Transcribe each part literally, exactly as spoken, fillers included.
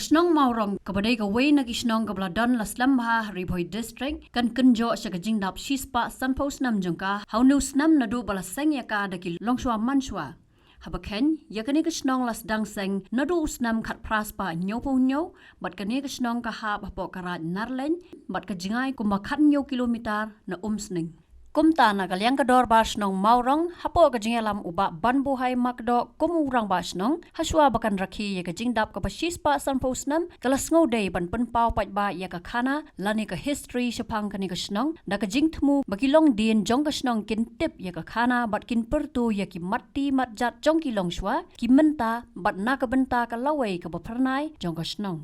Shnong Mawrong, kaba dei kawei na ki shnong kaba la don la slem bha ha Ri Bhoi District, kan kynjoh sha ka jingdap shispah sanphew snem jong ka ha une u snem naduh ba la seng ïa ka da ki longshuwa mansuwa. Haba kheiñ, ïa kane ka shnong la sdang seng naduh u snem khatphra spah hynñiewphew hynñiew, bad kane ka shnong ka hap hapoh ka Raid Narleiñ bad ka jngai kumba khathynñiew kilometer na Umsning. Kumta, na ka liang ka Dorbar Shnong Mawrong, hapoh ka jingïalam u Bah Banbuhai Makdoh kum u Rangbah Shnong, hashuwa ba kan rakhe ïa ka jingdap kaba shispah sanphew snem, ka la sngewdei ban pynpaw paidbah ïa ka khana lane ka history shaphang kane ka shnong, da ka jingthmu ba ki longdien jong ka shnong kin tip ïa ka khana bad kin pyrto ïa ki mat ti mat jat jong ki longshuwa, ki mynta bad na ka bynta ka lawei kaba phyrnai jong ka shnong.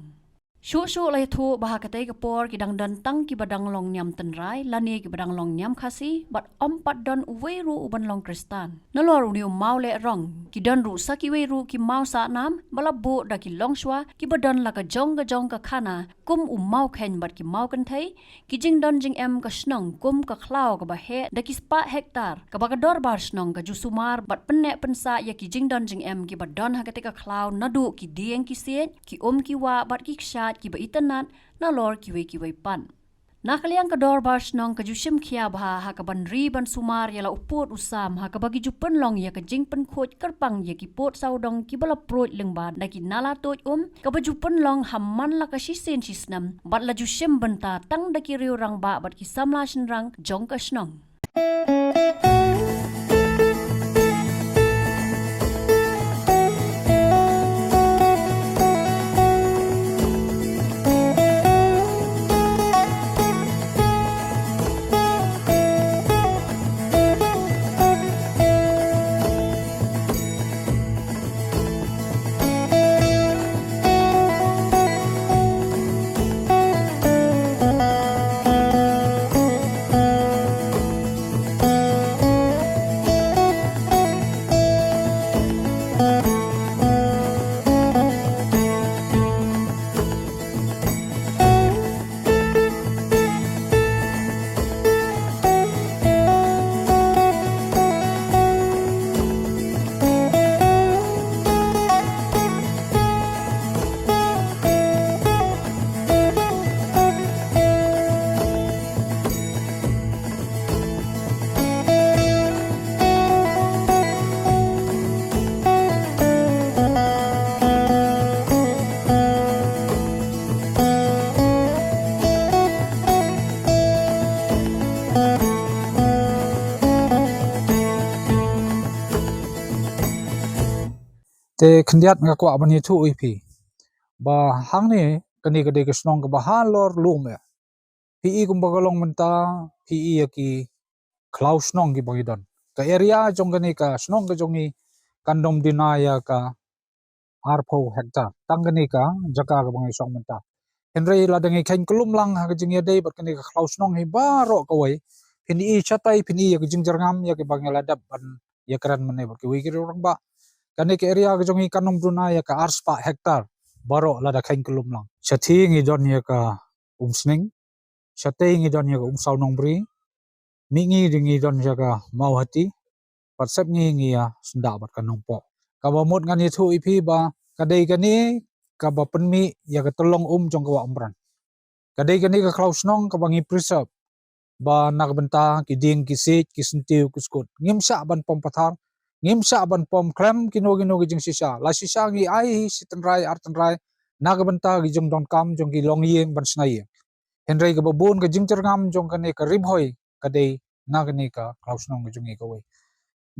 Shuh shuh la ïathuh ba ha katei ka por ki dang don tang kiba dang long niam tynrai lane kiba dang long niam Khasi, bad ym pat don uwei ruh uban long Khristan. Nalor une u maw lehrong, ki don ruh sa kiwei ruh ki maw sahnam ba la buh da ki longshuwa kiba don la ka jong ka jong ka khana, kum u maw kheiñ bad ki maw kynthei. Ki jingdon jingem ka shnong kum ka khlaw kaba heh da ki spah hektar, kaba ka Dorbar Shnong ka ju sumar bad pynneh pynsah ïa ki jingdon jingem kiba don ha katei ka khlaw, naduh ki dieng ki siej, ki um ki wah bad ki kshaid kiba itynnad, nalor kiwei kiwei pat. Na ka liang ka Dorbar Shnong ka ju shim khia bha ha kaban ri ban sumar ïa la u pud u sam, ha kaba ki ju pynlong ïa ka jingpynkhuid kyrpang ïa ki pud sawdong kiba la pruid lyngba da ki nala tuid um, kaba ju pynlong ha man la ka shisien shisnem, bad la ju shim bynta tang da ki riew rangbah bad ki samla shynrang jong ka shnong. Te khyndiat nga kwah ban ïathuh ïa phi ba hangne kane ka dei ka shnong kaba halor lum eh. Phi i kumba ka long mynta, phi i ïa ki khlaw shnong kiba ngi don. Ka area jong kane ka shnong ka jong ngi kan dom dina ïa ka arphew hektar. Tang kane ka jaka kaba ngi shong mynta. Hynrei lada ngi kheiñ kyllum lang ha ka jingïadei bad kane ka khlaw shnong hi baroh kawei, phin i shatai, phin i ïa ka jingjyrngam ïa kiba ngi la dep ban ïakren mynne bad kiwei ki riew rangbah. Kane ka area ka jong ngi kan ym duna ïa ka arspah hektar baroh lada kheiñ kyllum lang. Shathie ngi don ïa ka Umsning, shatei ngi don ïa ka Umsaw Nongbri, mihngi ngi don ïa ka Mawhati, bad sepngi ngi ïa syndah bad ka Nongpoh. Kaba mut ngan ïathuh ïa phi ba ka dei kane kaba pynmih ïa ka tyllong um jong ka Wah Umbrang. Ka dei kane ka khlaw shnong kaba ngi preserve, ba na ka bynta ki dieng ki siej, ki syntiew ki skud, ngim shah ban pom pathar, ngim shah ban pom khlem kino kino ki jingshisha. La shisha ngi ai hi shi tynrai ar tynrai na ka bynta ki jingdonkam jong ki longïing ban shna ïing. Hynrei kaba bun ka jingjyrngam jong kane ka Ri Bhoi ka dei na kane ka khlaw shnong ka jong ngi kawei.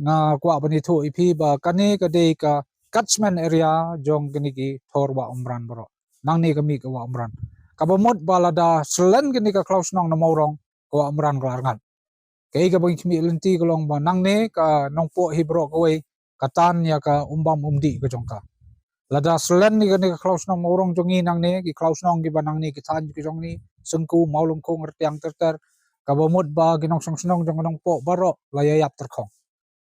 Nga kwah ban ïathuh ïa phi ba kane ka dei ka catchment area jong kine ki thor Wah Umbrang baroh. Nangne ka mih ka Wah Umbrang. Kaba mut ba lada syllen kane ka khlaw shnong na Mawrong, ka Wah Umbrang ka la arngat. Kaei kaba ngi khmih lynti ka long ba nangne ka Nongpoh hi baroh kawei ka tan ïa ka umbam umdih ka jong ka. Lada syllen ïa kane ka khlaw shnong Mawrong jong ngi nangne, ki khlaw shnong kiba nangne ki thaiñ ki jong ngi, Syngku, Mawlyngkhung, Rtiang ter ter, kaba mut ba ki nongshong shnong jong ka Nongpoh baroh la ïa ïap tyrkhong.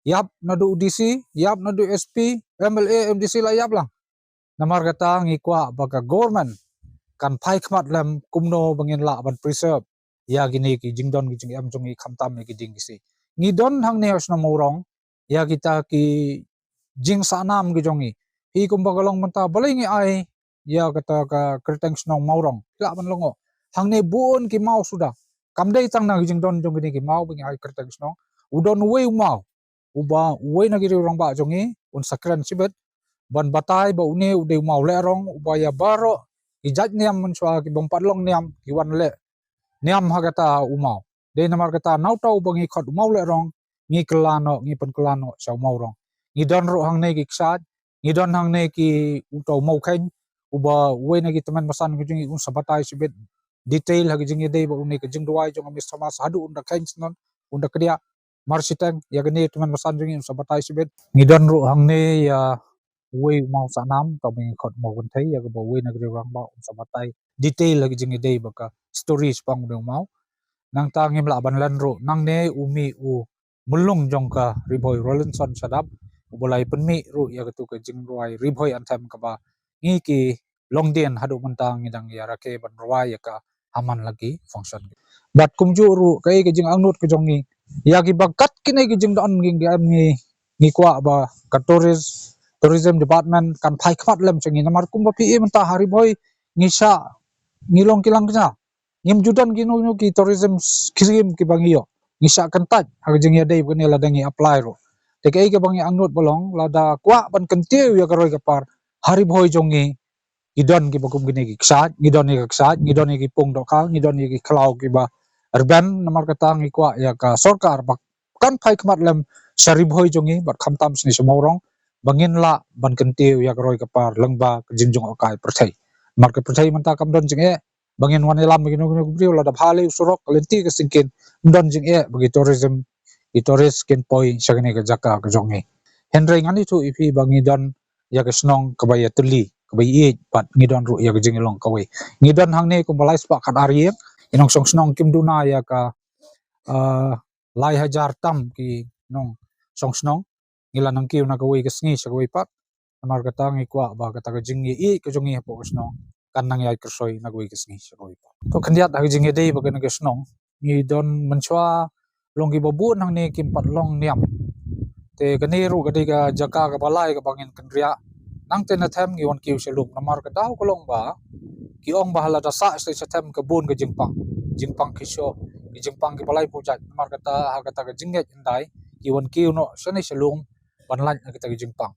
Ïap naduh u D C, ïap naduh S P, M L A, M D C la ïap lang. Namar kata ngi kwah ba ka government kan phai khmat lem kumno ba ngin lah ban preserve ïa kine ki jingdon ki jingem jong ngi, khamtam ïa ki dieng ki siej. Ngi don hangne ha shnong Mawrong ïa kita ki jingsahnam ki jong ngi. Phi kumba ka long mynta balei ngi ai ïa kata ka kyrteng shnong Mawrong. Lah ban long o. Hangne bun ki maw suda. Kam dei tang na ki jingdon jong kine ki maw ba ngi ai kyrteng shnong. U don uwei u maw. Uba uwei na ki riew rangbah jong ngi, un sa kren shibit. Ban batai ba une u dei u maw Lehrong, uba ïa baroh. Ki jait niam mynshuwa ki bym pat long niam, ki wan leh. Niam ha kata u maw. Dei namar kata na uta uba ngi khot u maw Lehrong, ngi kylla noh, ngi pynkylla noh sha u Mawrong. Ngi don ruh hangne ki kshaid, ngi don hangne ki uta u maw Kheiñ, uba uwei na ki tymmen basan ki jong ngi un sa batai shibit detail ha ki jingïadei bad une ka jingduwai jong u Mister Thomas haduh un da kheiñ syndon, un da kdiah, mar shiteng, ïa kane tymmen basan jong ngi un sa batai shibit. Ngi don ruh hangne ïa uwei u maw Sahnam, uta ba ngi khot u maw Kynthei, ïa kaba uwei na ki riew rangbah un sa batai detail ha ki jingïadei bad ka story shaphang une u maw. Nangta ngim lah ban len ruh, nangne u mih u myllung jong ka Ri Bhoi Rolinson Shadap, uba la ïa pynmih ruh ïa katu ka jingrwai Ri Bhoi Anthem kaba ngi ki longdien haduh mynta ngi dang ïa rakhe ban rwai ïa ka ha man la ki function. Bad kumjuh ruh kaei ka jingangnud ka jong ngi ïa kiba kat kine ki jingdon ngi, ngi, ngi, ngi kwah ba ka tourist, tourism department kan phai khmat lem jong ngi. Namar kumba phi i mynta ha Ri Bhoi ngi shah, ngi long ki lang kñia. Ngim ju don kino kino ki tourism scheme kiba ngi ïoh. Ngi shah kyntait ha ka jingïadei ba kane lada ngi apply ruh. Te kaei kaba ngi angnud ba long, lada kwah ban kyntiew ïa ka roi ka par ha Ri Bhoi jong ngi, ngi don kiba kum kine ki kshaid, ngi don ïa ka kshaid, ngi don ïa ki pung dohkha, ngi don ïa ki khlaw kiba rben. Namar kata ngi kwah ïa ka sorkar ba kan phai khmat lem sha Ri Bhoi jong ngi bad khamtam shane sha Mawrong, ba ngin lah ban kyntiew ïa ka roi ka par lyngba ka jingjngohkai pyrthei. Namar ka pyrthei mynta kam don jingeh ba ngin wan ïalam kino kino ki briew, lada bha lei u surok, ka lynti ka syngkien, ym don jingeh ba ki tourism, ki tourist kin poi sha kane ka jaka ka jong ngi. Hynrei ngan ïathuh ïa phi ba ngi don ïa ka shnong kaba ïatylli, kaba ïeit, bad ngi don ruh ïa ka jingïalong kawei. Ngi don hangne kumba lai spah khatar ïing, ki nongshong shnong kim duna ïa ka, ah, lai hajar tam ki nongshong shnong. Ngi la nang kiew na kawei ka sngi sha kawei pat. Namar kata ngi kwah ba kata ka jingïeit ka jong ngi hapoh ka shnong kan nang ïai kyrsoi na kawei ka sngi sha kawei pat. To khyndiat ha ka jingïadei bad kane ka shnong, ngi don mynshuwa long kiba bun hangne kim pat long niam. Te kane ruh ka dei ka jaka kaba lai kaba ngin kynriah. Nangta na them ngi wan kiew sha lum, namar ka daw ka long ba ki ong ba lada sah sha, sha them ka bun ka jingpang. Jingpang ki sho, ki jingpang kiba lai pujat. Namar kata ha kata ka jingngeit hyndai ki wan kiew noh shane sha lum ban lait na kata ka jingpang.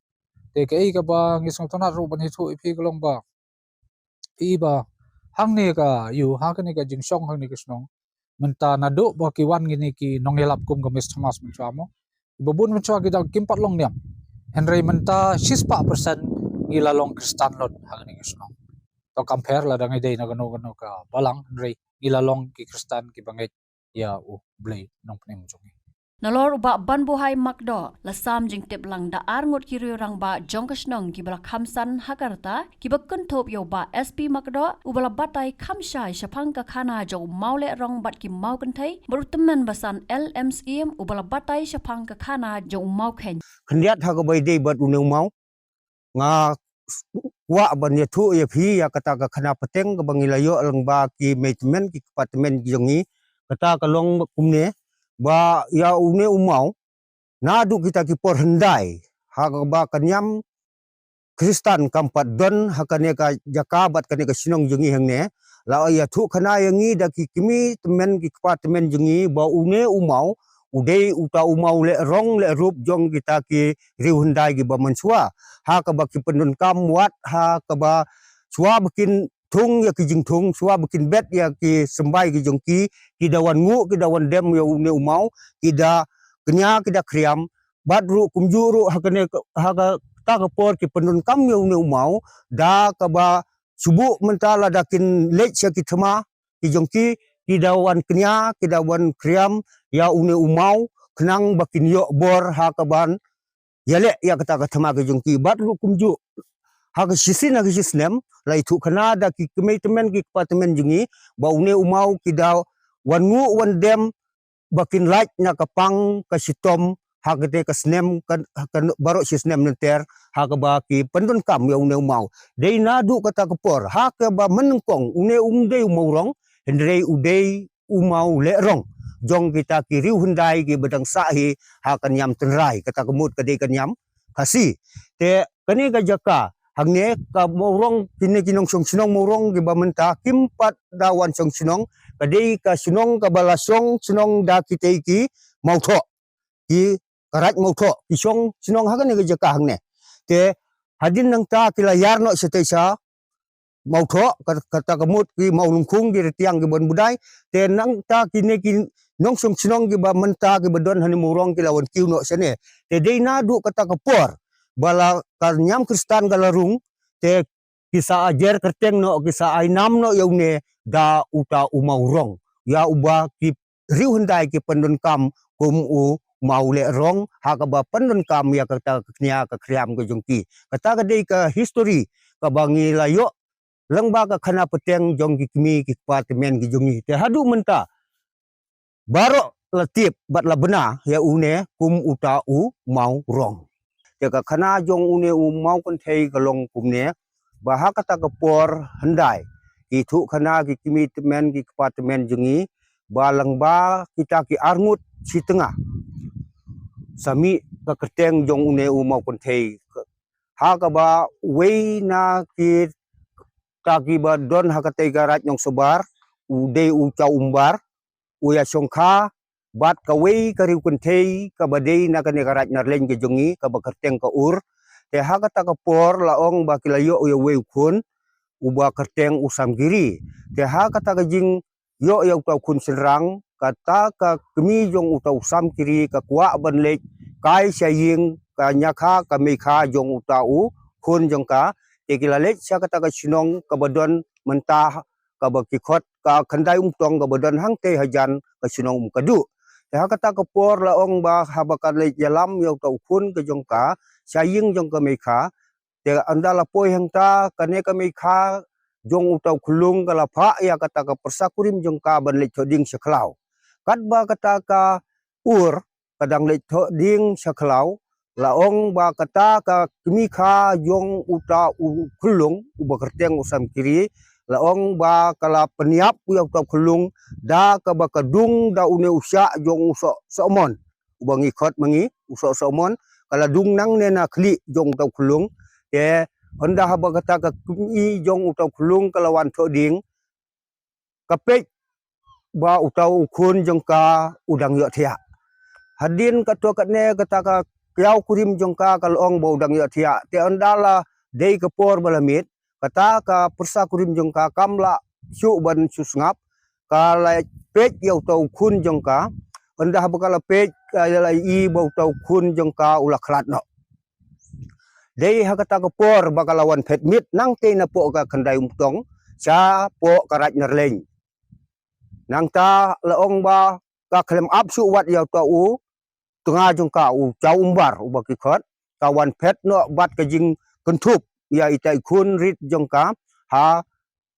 Te kaei kaba ngi sngewtynnat ruh ban ïathuh ïa phi ka long ba, phi i ba hangne ka ïew, ha kane ka jingshong, hangne ka shnong, mynta naduh ba ki wan kine ki nongïalap kum ka Miss Thomas mynshuwa mo, kiba bun mynshuwa ki dang kim pat long niam. Hynrei mynta shispah percent ngi la long Khristan lut ha kane ka shnong. To compare lada ngi dei na kano kano ka balang, hynrei ngi la long ki Khristan kiba ngeit ïa U Blei Nongpynim jong ngi. Nalor u Bah Banbuhai Makdoh la sam jingtip lang da ar ngut ki riew rangbah jong ka shnong kiba la kham san ha ka rta, kiba kynthup ïa u Bah S P Makdoh, uba la batai kham shai shaphang ka khana jong u maw Lehrong bad ki maw Kynthei, bad u tymmen basan L M Syiem, uba la batai shaphang ka khana jong u maw Kheiñ. Khyndiat ha kaba ïadei bad une u maw, nga kwah ban ïathuh ïa phi ïa kata ka khana pateng kaba ngi la ïoh lyngba ki mei tymmen ki kpa tymmen ki jong ngi. Kata ka long kumne, ba ïa une u maw, naduh kita ki por hyndai, ha kaba ka niam Khristan kam pat don ha kane ka jaka bad kane ka shnong jong ngi hangne, la ïathuh khana ïa ngi da ki kmie tymmen ki kpa tymmen jong ngi ba une u maw u dei uta u maw Lehrong Lehrup jong kita ki riew hyndai kiba mynshuwa. Ha kaba ki pyndonkam wat ha kaba shuwa ba kin thung ïa ki jingthung, shuwa ba kin bet ïa ki symbai ki jong ki, ki da wan nguh, ki da wan dem ïa une u maw, ki da kñia, ki da khriam. Bad ruh kumjuh ruh ha kane ka, ha kata ka por ki pyndonkam ïa une u maw da kaba shu buh mynta lada kin leit sha ki thma ki jong ki, ki da wan kñia, ki da wan khriam ïa une u maw, khnang ba kin ïoh bor ha kaban ïaleh ïa kata ka thma ki jong ki. Bad ruh kumjuh ha ka shisien ha ka shisnem la ïathuh khana da ki kmie tymmen ki kpa tymmen jong ngi ba une u maw ki da wan nguh wan dem ba kin lait na ka pang ka shitom ha kata ka snem ka, ka baroh shisnem lynter ha kaba ki pyndonkam ïa une u maw. Dei naduh kata ka por ha kaba mynnyngkong une um dei u maw Rong, hynrei u dei u maw Lehrong jong kita ki riew hyndai kiba dang sah hi ha ka niam tynrai, kata ka mut ka dei ka niam Khasi. Te kane ka jaka Hangne ka Mawrong, kine ki nongshong shnong Mawrong kiba mynta kim pat da wan shong shnong, ka dei ka shnong kaba la shong shnong da kitei ki Mawthoh, ki ka Raid Mawthoh, ki shong shnong ha kane ka jaka hangne. Te hadien nangta ki la ïar noh shatei sha Mawthoh, ka, kata ka mut ki Mawlyngkhung, ki Rtiang, ki Bonbudai. Te nangta kine ki nongshong shnong kiba mynta kiba don hangne Mawrong ki la wan kiew noh shane. Te dei naduh kata ka por ba la ka niam Khristan ka la rung, te ki sa ajer kyrteng noh, ki sa ai nam noh ïa une da uta u Mawrong, ïa uba ki riew hyndai ki pyndonkam kum u Mawlehrong, ha kaba pyndonkam ïa kata ka kñia ka khriam ka jong ki. Kata ka dei ka history kaba ngi la ïoh lyngba ka khana pateng jong ki kmie ki kpa tymmen ki jong ngi. Te haduh mynta baroh la tip bad la bna ïa une kum uta u Mawrong. Te ka khana jong une u Mawkynthei ka long kumne, ba ha kata ka por hyndai, ki thuh khana ki kmie tymmen ki kpa tymmen jong ngi, ba lyngba kita ki arngut shi tnga sa mih ka kyrteng jong une u Mawkynthei, ha kaba wei na kita kiba don ha katei ka Raid Nongsabar u dei u Chaw Umbar, u ïashongkha bad kawei ka riewkynthei kaba dei na kane ka Raid Narleiñ ka jong ngi kaba kyrteng ka Ur. Te ha kata ka por la ong ba ki la ïoh ïa uwei u khun uba kyrteng u Samkiri. Te ha kata ka jingïoh ïa uta u khun shynrang, kata ka kmie jong uta u Samkiri ka kwah ban leit kai sha ïing, ka ñiakha ka meikha jong uta u khun jong ka. Te ki la leit sha kata ka shnong kaba don mynta kaba ki khot ka Khyndai Umtong kaba don hangtei hajan ka shnong Umkadu. Te ha kata ka por la ong ba haba ka leit ïalam ïa uta u khun ka jong ka sha ïing jong ka meikha, te ynda la poi hangta, kane ka meikha jong uta u khyllung ka la phah ïa kata ka pyrsa kurim jong ka ban leit thoh ding sha khlaw. Katba kata ka Ur ka dang leit thoh ding sha khlaw, la ong ba kata ka kmie kha jong uta u khyllung uba kyrteng u Samkiri, la ong ba ka la pynïap ïa uta u khyllung da kaba ka dung da une u shah jong u Soh Sohmon, uba ngi khot ma ngi u Soh Sohmon, ka la dung nangne na khlieh jong uta u khyllung. Te ynda haba kata ka kmie jong uta u khyllung ka la wan thoh ding, ka peit ba uta u khun jong ka u dang ïohthiah. Hadien kato katne kata ka kiaw kurim jong ka ka la ong ba u dang ïohthiah. Te ynda la dei ka por ba la miet, kata ka pyrsa kurim jong ka kam lah shuh ban shu sngap, ka la peit ïa uta u khun jong ka. Ynda haba ka la peit, ka la ïohi ba uta u khun jong ka u la khlad noh. Dei ha kata ka por ba ka la wan phet miet nangtei napoh ka Khyndai Umtong shapoh ka Raid Narleiñ. Nangta la ong ba ka khlem ap shuh wat ïa uta u tnga jong ka u Chaw Umbar uba ki khot, ka wan phet noh bad ka jingkynthup ïa ita i khun rit jong ka ha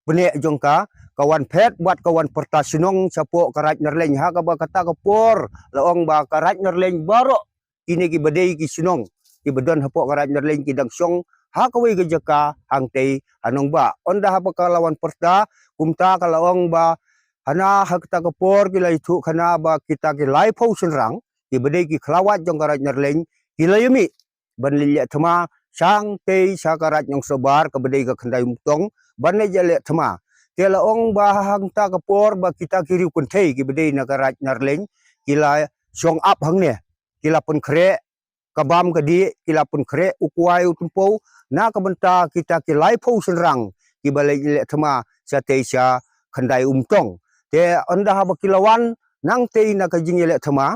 pneh jong ka, ka wan phet bad ka wan pyrta shnong shapoh ka Raid Narleiñ. Ha kaba kata ka por la ong ba ka Raid Narleiñ baroh kine kiba dei ki shnong kiba don hapoh ka Raid Narleiñ ki dang shong ha kawei ka jaka hangtei ha nongbah. Ynda haba ka la wan pyrta kumta ka la ong ba hana ha kata ka por ki la ïathuh khana ba kita ki laiphew shynrang kiba dei ki khlawait jong ka Raid Narleiñ ki la ïa mih ban leit leh thma shangtei sha ka Raid Nongsabar kaba dei ka Khyndai Umtong ban leit ïa leh thma. Te la ong ba hangta ka por ba kita ki riewkynthei kiba dei na ka Raid Narleiñ ki la shong ap hangne, ki la pynkhreh ka bam ka dih, ki la pynkhreh u kwai u tympew na ka bynta kita ki laiphew shynrang kiba leit leh thma shatei sha Khyndai Umtong. Te ynda haba ki la wan nangtei na ka jingïaleh thma,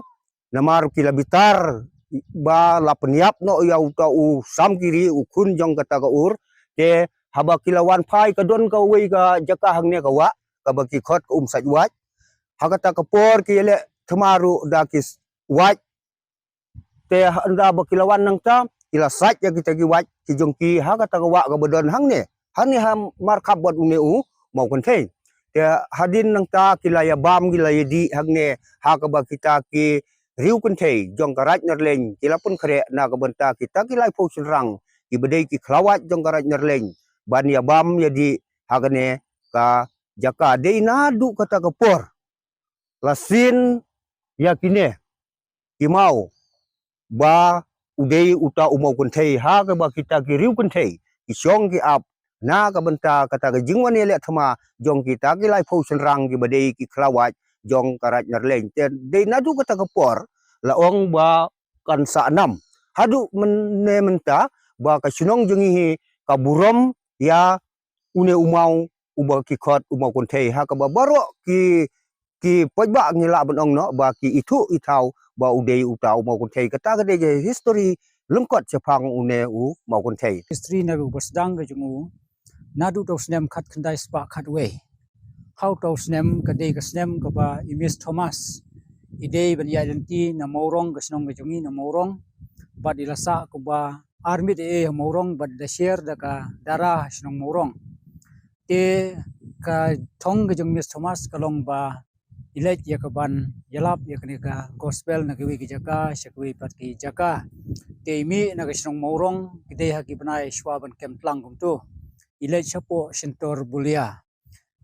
namar ki la bitar ba la pynïap noh ïa uta u Samkiri u khun jong kata ka Ur. Te haba ki la wan phai ka don kawei ka jaka hangne ka wah kaba ki khot ka Umsait Wait. Ha kata ka por ki ïaleh thma ruh da ki s-, wait. Te ynda ba ki la wan nangta ki la sait ïa kita ki wait ki jong ki ha kata ka wah kaba don hangne, hangne ha markhap bad une u Mawkynthei. Te hadien nangta ki la ïa bam ki la ïa dih hangne ha kaba kita ki riewkynthei jong ka Raid Narleiñ ki la pynkhreh na ka bynta kita ki laiphew shynrang kiba dei ki khlawait jong ka Raid Narleiñ ban ïa bam ïa dih ha kane ka jaka. Dei naduh kata ka por la sien ïa kine ki maw ba u dei uta u Mawkynthei ha kaba kita ki riewkynthei ki shong ki ap na ka bynta kata ka jingwan ïaleh thma jong kita ki laiphew shynrang kiba dei ki khlawait jong ka Raid Narleng. Te dei naduh kata ka por la ong ba kan sah nam haduh mynne mynta ba ka shnong jong ngi hi ka burom ïa une u maw uba ki khot u Mawkynthei, ha kaba baroh ki, ki paidbah ngi lah ban ong noh ba ki ithuh ithaw ba u dei uta u Mawkynthei. Kata ka dei ka history lyngkot shaphang une u Mawkynthei. History na uba sdang ka jong u naduh uta u snem khatkhyndai spah khatwei. Ha uta u snem ka dei ka snem kaba i Miss Thomas i dei ban ïaid lynti na Mawrong, ka shnong ka jong ngi na Mawrong, bad i la sah kumba ar miet ei ei ha Mawrong bad da share da ka Dara ha shnong Mawrong. Te ka thong ka jong Miss Thomas ka long ba i leit ïa ka ban ïalap ïa kane ka gospel na kiwei ki jaka sha kiwei pat ki jaka. Te i mih na ka shnong Mawrong, ki dei ha ki bnai shuwa ban kem tlang kumto, i leit shapoh Shyntor Bulia.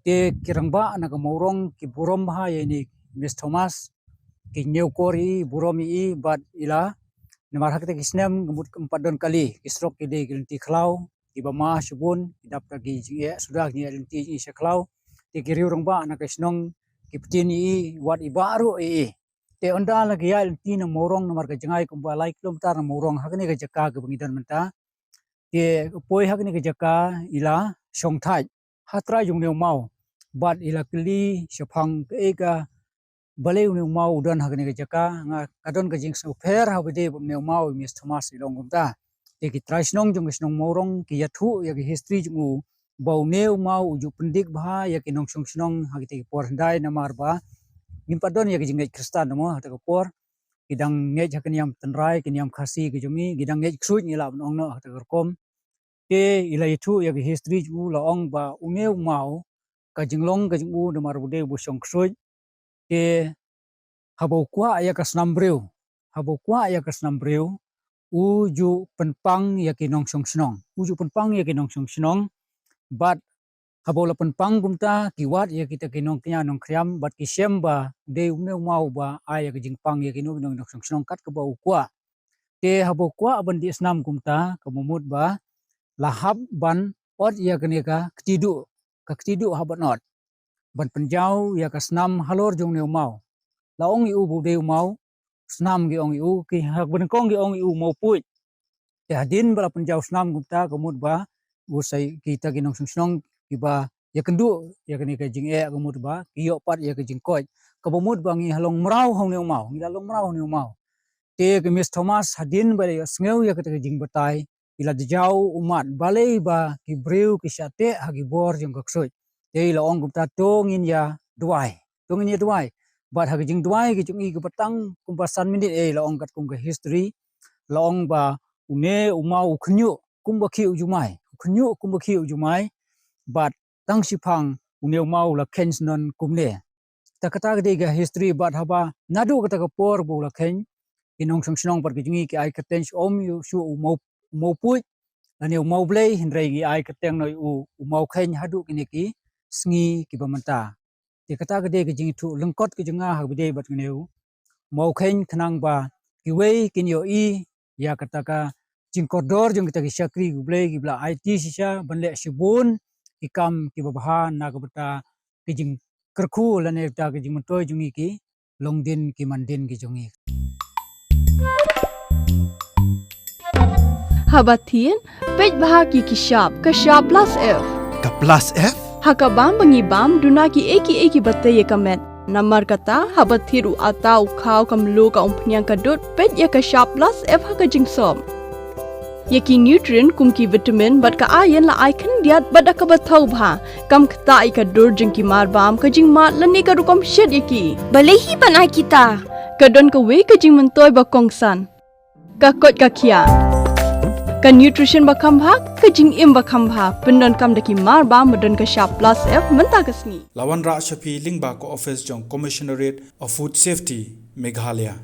Te ki rangbah na ka Mawrong ki burom bha ïa ine i Miss Thomas, ki ñiewkor ïa i, burom ïa i bad i la, namar ha kita ki snem ka mut kam pat don kali, ki surok ki dei ki lynti khlaw, kiba ma shibun, ki dap da ki jingeh suda ki jingeh lynti jingeh sha khlaw. Te ki riew rangbah na ka shnong ki pyntin ïa i, wat i bah ruh ïa i. Te ynda la ki ïaid lynti na Mawrong namar ka jngai kumba lai kilometer na Mawrong ha kane ka jaka kaba ngi don mynta. Te poi ha kane ka jaka i la shong thait ha trai jong une u maw bad i la kylli shaphang kaei ka, balei une u maw u don ha kane ka jaka, nga ka don ka jingsngewpher haba dei bad une u maw, i Miss Thomas, i la ong kumta. Te ki trai shnong jong ka shnong Mawrong ki ïathuh ïa ka history jong u ba une u maw u ju pyndik bha ïa ki nongshong shnong ha kita ki por hyndai namar ba ngim pat don ïa ka jingngeit Khristan mo ha kata ka por. Ki dang ngeit ha ka niam tynrai, ka niam Khasi ka jong ngi, ki dang ngeit ksuid ngi lah ban ong noh ha kata ka rukom. Te i la ïathuh ïa ka history jong u, la ong ba une u maw ka jinglong ka jong u namar u dei uba shong ksuid. Te haba u kwah ïa ka snam briew, haba u kwah ïa ka snam briew, u ju pynpang ïa ki nongshong shnong, u ju pynpang ïa ki nongshong shnong. Bad haba u la pynpang kumta, ki wad ïa kita ki nongkñia nongkhriam bad ki shem ba dei une u maw uba ai ïa ka jingpang ïa kino kino ki nongshong shnong kat kaba u kwah. Te haba u kwah ban dih snam kumta, kaba mut ba la hap ban ot ïa kane ka kti duh, ka kti duh hap ban ot ban pynjaw ïa ka snam halor jong une u maw. La ong ïa u ba u dei u maw, snam ki ong ïa u, ki ha ba nyngkong ki ong ïa u Mawpuid. Te hadien ba la pynjaw snam kumta, ka mut ba u sa, kita ki nongshong shnong kiba ïakynduh ïa kane ka jingeh, ka mut ba ki ïoh pat ïa ka jingkoit, kaba mut ba ngi ha long mraw ha une u maw, ngi la long mraw ha une u maw. Te ka Miss Thomas hadien ba la ïohsngew ïa kata ka jingbatai, i la djaw ummat balei ba ki briew ki shah teh ha ki bor jong ka ksuid. Te i la ong kumta, to ngin ïa duwai, to ngin ïa duwai. Bad ha ka jingduwai ka jong i kaba tang kumba san minit, eh, i la ong katkum ka history, la ong ba une u maw u khynñiuh kumba khih u jumai, u khynñiuh kumba khih u jumai. Bad tang shiphang une u maw u la kheiñ syndon kumne. Ta kata ka dei ka history. Bad haba naduh kata ka por ba u la kheiñ, ki nongshong shnong bad ki jong ngi ki ai kyrteng shu ym ïa u shu u maw, u Mawpuid lane u Mawblei, hynrei ngi ai kyrteng noh ïa u u Mawkheiñ haduh kine ki sngi kiba mynta. Te kata ka dei ka jingithuh lyngkot ka jong nga ha kaba dei bad une u Mawkheiñ, khnang ba kiwei kin ïohi ïa kata ka jingkordor jong kita ki shakri U Blei kiba la aiti shisha ban leh shibun ki kam kiba bha na ka bynta ki jingkyrkhu lane kata ki jingmyntoi jong ngi ki longdien ki mandien ki jong ngi. Haba thied, peit bha ki ki shap, ka shap plus F. Ka plus F? Ha ka bam ba ngi bam, duna kiei kiei kiba tei ïa ka met. Namar kata, haba thied u atta, u khaw, ka mluh, ka umphniang, ka dud, peit ïa ka shap plus F ha ka jingsop. Ïa ki nutrient kum ki vitamin bad ka iron la ai khyndiat bad da kaba thaw bha. Kam ktah ïa ka dur jong ki marbam, ka jingmad lane ka rukom shet ïa ki. Balei hi ban ai kita? Ka don kawei ka jingmyntoi ba kongsan. Ka koit ka khiah. Ka nutrition ba kham bha, ka jingim ba kham bha. Pyndonkam da ki marbam ba don ka shap plus F mynta ka sngi. La wanrah sha phi lyngba ka office jong Commissionerate of Food Safety, Meghalaya.